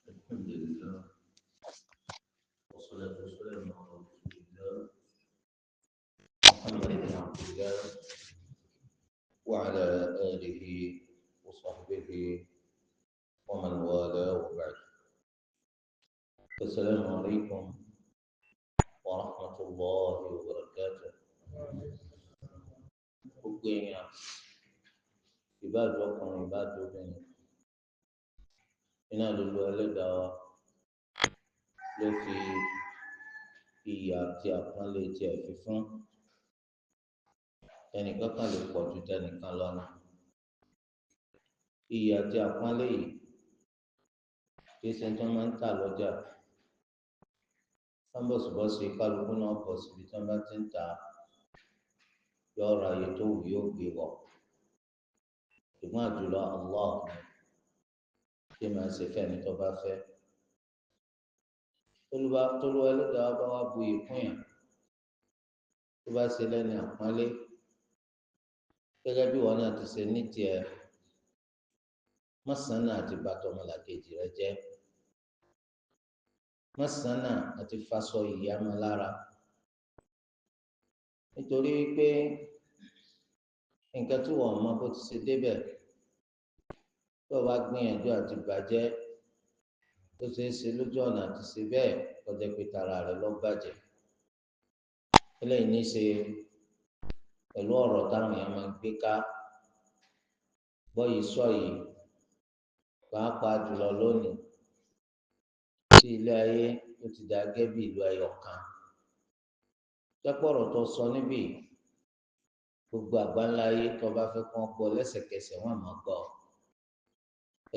الحمد لله والصلاة والسلام على رسول الله محمد بن عبد الله وعلى آله وصحبه ومن والاه وبعد. السلام عليكم ورحمة الله وبركاته. Gbogbo èèyàn, ìbáàdù ọkùnrin, ìbáàdù obìnrin, iná lólu ẹlẹ́dàá wa ló fi iyì àti àpọ́nlé tiẹ̀ fi fún ẹnìkan kan lè pọ̀ ju tẹnìkan lọ ni. Iyì àti àpọ́nlé yìí kì í ṣe tí wọ́n máa ń tà lọ́jà. Sábọ̀sibọ́sì kálukú náà bọ̀ síbi tí wọ́n bá ti ń tà á, yọ ọ̀rọ̀ ayé tó wù yóò gbé wọ̀. Ṣùgbọ́n àjùlọ Allah tí màá ṣe fẹ́ni tó bá fẹ́. Tolúwa ẹlẹ́dàá bá wá bu ìkún yàn tó bá ṣe lẹ́ni àpọ́nlé gẹ́gẹ́ bí wọn náà ti ṣe ní tiẹ̀, mọ́sánná àti bàtọ́ ọmọlàkejì rẹ jẹ́, mọ́sánná àti fasọ ìyámọ́ lára, nítorí pé nǹkan tí wọ́n mọ bó ti ṣe débẹ̀ tó o bá gbìyànjú àti bàjẹ́, tó ṣe é ṣe lójú ọ̀nà àti ṣe bẹ́ẹ̀ kọjá pé tara rẹ̀ lọ bàjẹ́. Eléyìí ní í ṣe pẹ̀lú ọ̀rọ̀ táwọn èèyàn máa ń gbé ká gbọ́ yìí sọ yìí, pàápàá jùlọ lónìí tí ilé ayé ó ti dà gẹ́gẹ́ bí ìlú ẹyọ kan. Jẹ́pọ̀rọ̀ tó sọ níbí gbogbo àgbáńlá ayé tó bá fẹ́ kán gbọ́ lẹ́sẹ̀kẹsẹ̀ wọ́n máa gbọ́.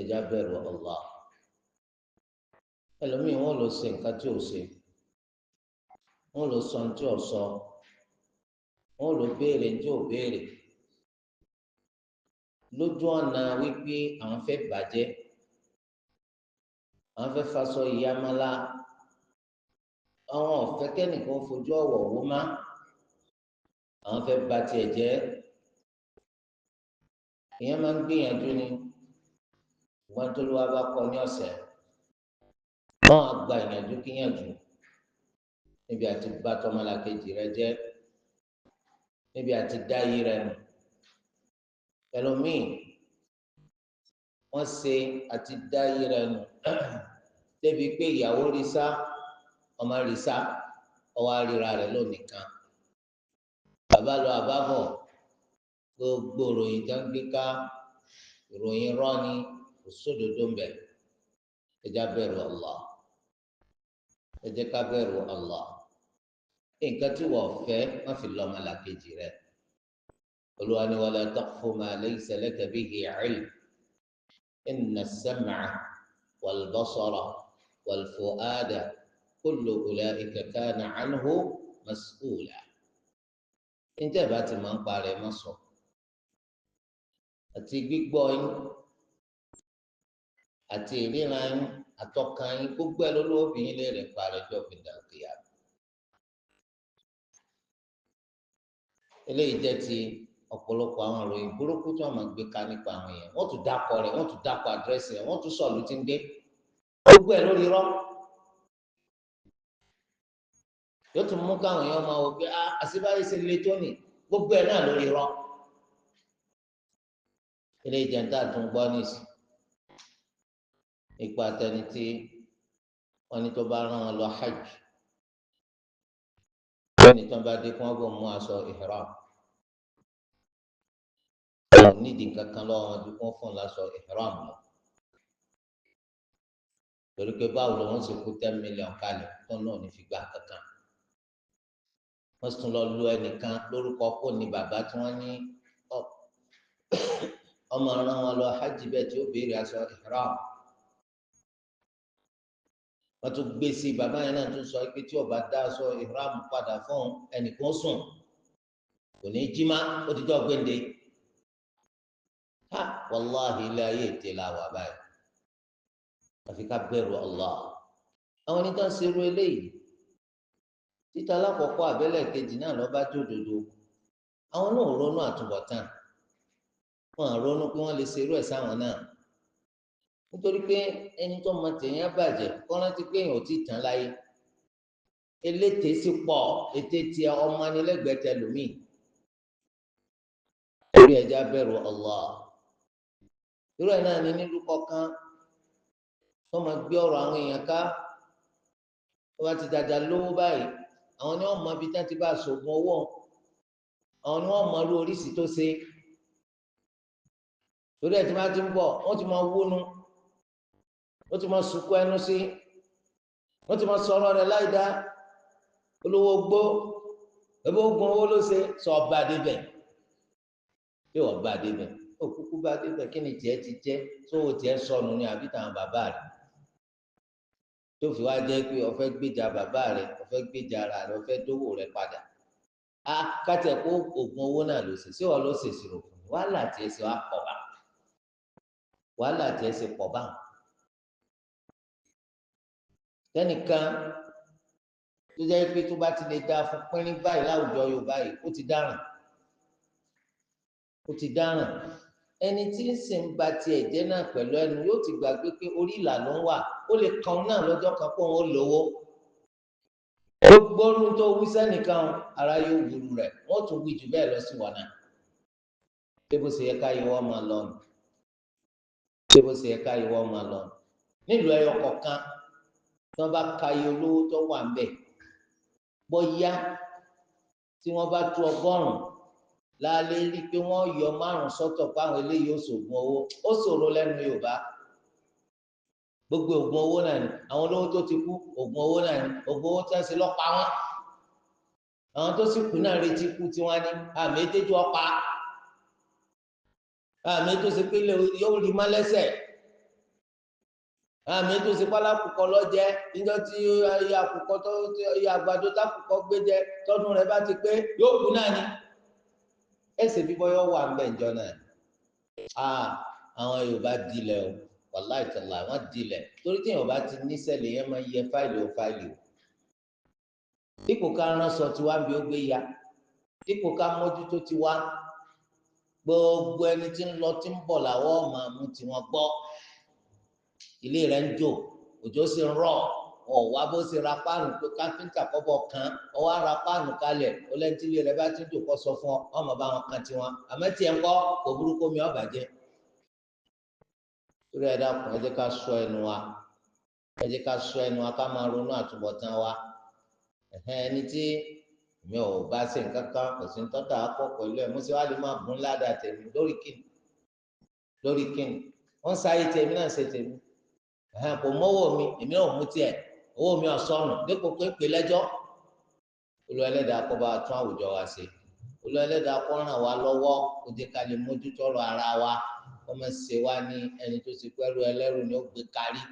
Ẹja bẹ̀rù Allah. Ẹlòmíì wọ́n lọ ṣe nǹkan tí ò ṣe, wọ́n lọ sọ ní tí ò sọ, wọ́n lọ béèrè ní tí ò béèrè, lójú ọ̀nà wípé àwọn fẹ́ bàjẹ́, àwọn fẹ́ fasọ ìyámálá, àwọn ọ̀fẹ́ kẹ́nìkan fojú ọ̀wọ̀ wò má, àwọn fẹ́ bà tiẹ̀ jẹ́. Ìyẹn máa ń gbìyànjú ni, wọn tó ló wá bá kọ ní ọ̀sẹ̀ wọn á gba ìyànjú kíyànjú níbi àti bá tọmọlàkejì rẹ jẹ́, níbi àti dá yí rẹ nù. Ẹlòmíì wọn ṣe àti dá yí rẹ nù débi pé ìyàwó rí sá, ọmọ rí sá, ọwọ́ àríra rẹ lónìí kan. Bàbá lọ àbábọ̀, gbogbo ìròyìn tó ń gbé ká ìròyìn rọ́ọ̀ni, kò sódodo ń bẹ. Ẹ jẹ́ ká bẹ̀rù Allah, ẹ jẹ́ ká bẹ̀rù Allah. Nǹkan tí wọ́n fẹ́ má fi lọ́mọ làkejì rẹ̀. Olúwa ni wala taqfu ma laysa laka bihi ilm inna as-sam'a wal-basara wal-fu'ada kullu ulaika kana anhu mas'ula. Níta ìbá ti máa ń parẹ́ má sọ àti gbígbọ́ yín àti ìríran yín àtọkàn yín, gbogbo ẹ lọ́lọ́wọ́ obìnrin lè rìn parẹ́ jọ gbìndà òkèèyà. Eléyìí jẹ́ ti ọ̀pọ̀lọpọ̀ àwọn ìròyìn burúkú tí wọ́n máa gbé ká nípa àwọn èèyàn. Wọ́n tún dákọ̀ rẹ̀, wọ́n tún dákọ̀ àdírẹ́sì rẹ̀, wọ́n tún sọ̀lù tí ń gbé, gbogbo ẹ lórí rọ́. Yóò tún mú káwọn èèyàn máa wò pé àṣìbáyé ṣe le tó nì, gbogbo ẹ náà lórí rọ́. Eléyìí jẹ́ níta tún gbọ́ nísì nípa tẹni tí wọ́n ní tó bá rán wọn lọ hajj, wọ́n ní tó bá dé kí wọ́n bọ̀ mú aṣọ ihram, wọ́n nídìí kankan lọ́wọ́ wọn ju kí wọ́n fún un láṣọ ihram lọ, torí pé báwo ló wọ́n ṣe kó 10 million kalẹ̀ tó náà ní fi gbà kankan. Wọ́n sì tún lọ lu ẹnìkan lórúkọ kó ní bàbá tí wọ́n ní ọmọ rán wọn lọ hajj bẹ́ẹ̀ tí ó béèrè aṣọ ihram. Wọ́n tún gbé sí bàbá yẹn náà tún sọ pé tí ó bá dá aṣọ ihram padà fún ẹnìkan sùn kò ní jí má, ó ti jọ gbéǹde. Ha, wàláhi ilé ayé ètè la wà báyìí, àfi ká bẹ̀rù Allah. Àwọn oníkan ṣerú eléyìí títa alákọ̀ọ́kọ́ àbẹ́lẹ̀ kejì náà lọ́ bá jódodo, àwọn náà ronú àtúbọ̀tán, wọn ronú pé wọ́n lè ṣerú ẹ̀ sáwọn náà. Nítorí pé ẹni tó mọ tèèyàn bàjẹ́ kọ́ rántí pé èèyàn ò tí ì tán láyé. Elétè sì pọ̀, ètè tiẹ̀ ọmọ anilẹ́gbẹ̀ẹ́ tẹ lómi. Torí ẹja bẹ̀rù Allah. Irú ẹ̀ náà ní nílùú kọ̀ọ̀kan wọ́n máa gbé ọ̀rọ̀ àwọn èèyàn ká. Wọ́n bá ti dàda lówó báyìí, àwọn ni wọ́n mọ ibi tí wọ́n ti bá sògùn owó, àwọn ni wọ́n mọ irú oríṣi tó ṣe. Torí ẹ̀ tí wọ́n ti ń bọ̀, wọ́n ti máa wónú, wọ́n ti máa sunkún ẹnu sí, wọ́n ti máa sọ̀rọ̀ rẹ̀ láì dá. Olówó gbó, ẹbí ogun owó ló ṣe, sọ ọba débẹ̀. Bí wọ́n bá débẹ̀, òkúkú bá débẹ̀, kí ni tiẹ̀ ti jẹ́? Sówó tiẹ̀ sọnù ni àbí tàwọn bàbá rẹ̀? Tó fi wá jẹ́ pé ó fẹ́ gbèjà bàbá rẹ̀, ó fẹ́ gbèjà ara rẹ̀, ó fẹ́ dówó rẹ̀ padà. A kátẹ kó oògùn owó náà ló ṣe, ṣé wọ́n ló ṣèṣirò fún mi? Wàhálà tiẹ̀ ṣe wá pọ̀ bá. Wàhálà tiẹ̀ ṣe pọ̀ bá. Tẹ́nìkan tó jẹ́ pé tó bá ti lè dá fún pínrín báyìí láwùjọ Yorùbá yìí, ó ti dáràn. Ó ti dáràn. Ẹni tí ń sì ń ba tiẹ̀ jẹ́ náà pẹ̀lú ẹnu yóò ti gbàgbé pé orí ìlà ló ń wà, ó lè kan náà lọ́jọ́ kan pé òun ó lówó. Gbogbo orun tó wí sẹ́nìkan ara yóò wúru rẹ̀, wọ́n tún wí jù bẹ́ẹ̀ lọ sí wọn náà. Ṣé bó ṣe yẹ ká yẹ wọ́n máa lọ nù? Ṣé bó ṣe yẹ ká yẹ wọ́n máa lọ nù? Nílùú ẹyọ kọ̀ọ̀kan tí wọ́n bá ka iye olówó tó wà ńbẹ̀, bóyá tí wọ́n bá tó 100 lálẹ́ rí i pé wọ́n yọ 5 sọ́tọ̀ fáwọn eléyìí ó ṣògùn owó. Ó ṣòro lẹ́nu Yorùbá. Gbogbo ògùn owó náà ni àwọn olówó tó ti kú, ògùn owó náà ni ògùn owó tí wọ́n ṣe lọ́pa wọn. Àwọn tó sì kú náà retí kú tí wọ́n ní àmì ètèjú ọ̀pá, àmì tó ṣe pé yóò rí má lẹ́sẹ̀, àmì tó ṣe pálákùkọ lọ́jẹ́ níjọ́ tí iye àkùkọ tó iye àgbàdo tákùkọ gbé jẹ tọdún rẹ̀ bá ti pé yóò kú náà ni. Ẹsẹ̀ bíbọ́ yóò wà ń bẹ̀ ǹjọ́ náà. Àwọn Yorùbá dilẹ̀ o, wàláì tàlà wọ́n dilẹ̀. Torí tí Yorùbá ti níṣẹ́ lè yẹn máa yẹ fáìlì o fáìlì o. Dípò ká ránṣọ tiwa bí ó gbé ya, dípò ká mójútó tiwa, gbogbo ẹni tí ń lọ tí ń bọ̀ làwọn máa mú tiwọn gbọ́. Ilé rẹ̀ ń jò, òjò sì ń rọ̀, ọ̀wá bó ṣe ra páànù pé káfíńtà kọ́bọ̀ kan, ọwọ́ ra páànù kalẹ̀, ó lẹ́ni tí ilé rẹ̀ bá ti ń jò kọ́ sọ fún ọ, ọmọ bá wọn kan tiwọn. Àmọ́ tiẹ̀ ń kọ́, kò burúkú mi ọ̀bà jẹ́. Torí ẹ dákun, ẹ jẹ́ ká ṣọ́ ẹnu wa, ẹ jẹ́ ká ṣọ́ ẹnu wa, ká máa ronú àtúbọ̀tán wa. Ẹni tí mi ò bá ṣe nǹkan kan, kò sí tọ́ta akọ pẹ̀lú ẹ̀, mo sì wá lè máa bùn ládàá tèmi lórí kíni, lórí kíni. Wọ́n sáyé tèmi náà ṣe tèmi. Kò mọ́wọ́ mi, èmi náà mú tiẹ̀, owó mi ọ̀sọ́nù dípò pé pè lẹ́jọ́. Olúwa Ẹlẹ́dàá kó bá tún àwùjọ wa ṣe. Olúwa Ẹlẹ́dàá kó ràn wá lọ́wọ́, kó jẹ́ ká lè mójútó ọ̀rọ̀ ara wa, kó má ṣe wá ní ẹni tó ti pẹ́rù ẹlẹ́rù ni ó gbé kárí,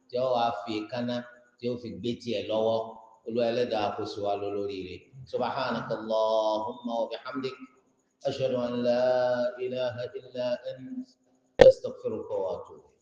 tí ó wàá fi kánná, tí ó fi gbé tiẹ̀ lọ́wọ́. Olúwa Ẹlẹ́dàá kó ṣe wá lórí rẹ̀. Subhanaka Allahumma wa bihamdik, ashhadu an la ilaha illa ant, astaghfiruka wa atubu ilayk.